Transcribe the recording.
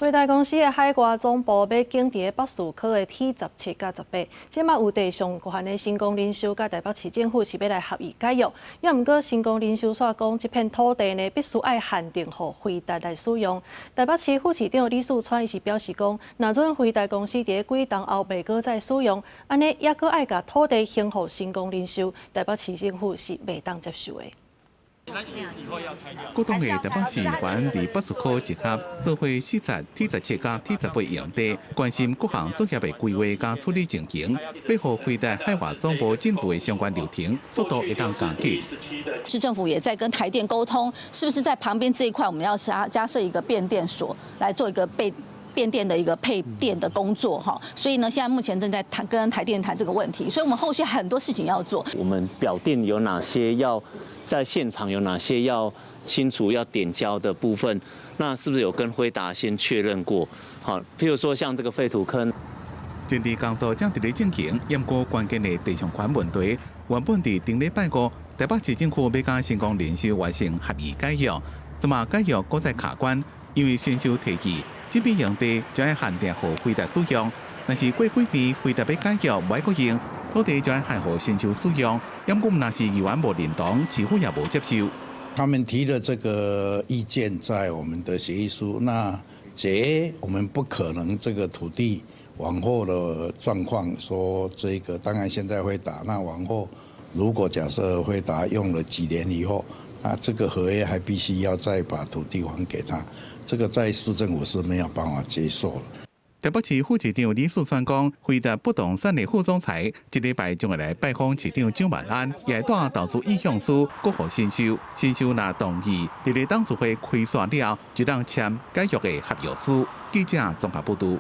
輝達公司的海外總部欲建佇咧北士科的 T17佮18，這馬有地上懸的成功人壽佮台北市政府是欲來合意解約，也毋過成功人壽煞講，這片土地呢必須愛限定予輝達來使用。台北市副市長李四川伊是表示講，若準輝達公司佇咧幾冬後袂閣再使用，按呢猶閣愛共土地還予成功人壽，台北市政府是袂當接受的。股東的台北市議員佇北士科集合，做伙視察 T17佮 T18用地，關心各項作業的規劃佮處理情形，欲予輝達海外總部進駐的相關流程，速度會當加緊。市政府也在跟台電溝通，是不是在旁邊這一塊，我們要加設一個變電所，來做一個備變電的一個配電的工作哈。所以呢，現在目前正在談跟台電談這個問題，所以我們後續很多事情要做。我們表定有哪些要在現場有哪些要清除要點交的部分，那是不是有跟輝達先確認過？好，譬如說像這個廢土坑。整理工作正佇咧進行，毋過關鍵的地上權問題，原本佇頂禮拜五，台北市政府欲佮成功人壽完成合意解約，這馬解約閣再卡關，因為神壽提議，這筆用地將愛限定予輝達使用，若是過幾年輝達欲解約無愛閣用，土地將愛還予神壽使用，毋過若是議員無認同，市府也無接受。他們提了這個意見在我們的協議書，那這我們不可能這個土地往後的狀況，說這個當然現在輝達，那往後如果假設輝達用了幾年以後，那這個合約還必須要再把土地還給他，這個在市政府是沒有辦法接受的。台北市副市長李四川講，輝達不動產的副總裁這禮拜將會來拜訪市長蔣萬安，也會帶投資意向書閣予神壽，神壽若同意，佇咧董事會開煞了後，就當簽解約的合約書。記者綜合報導。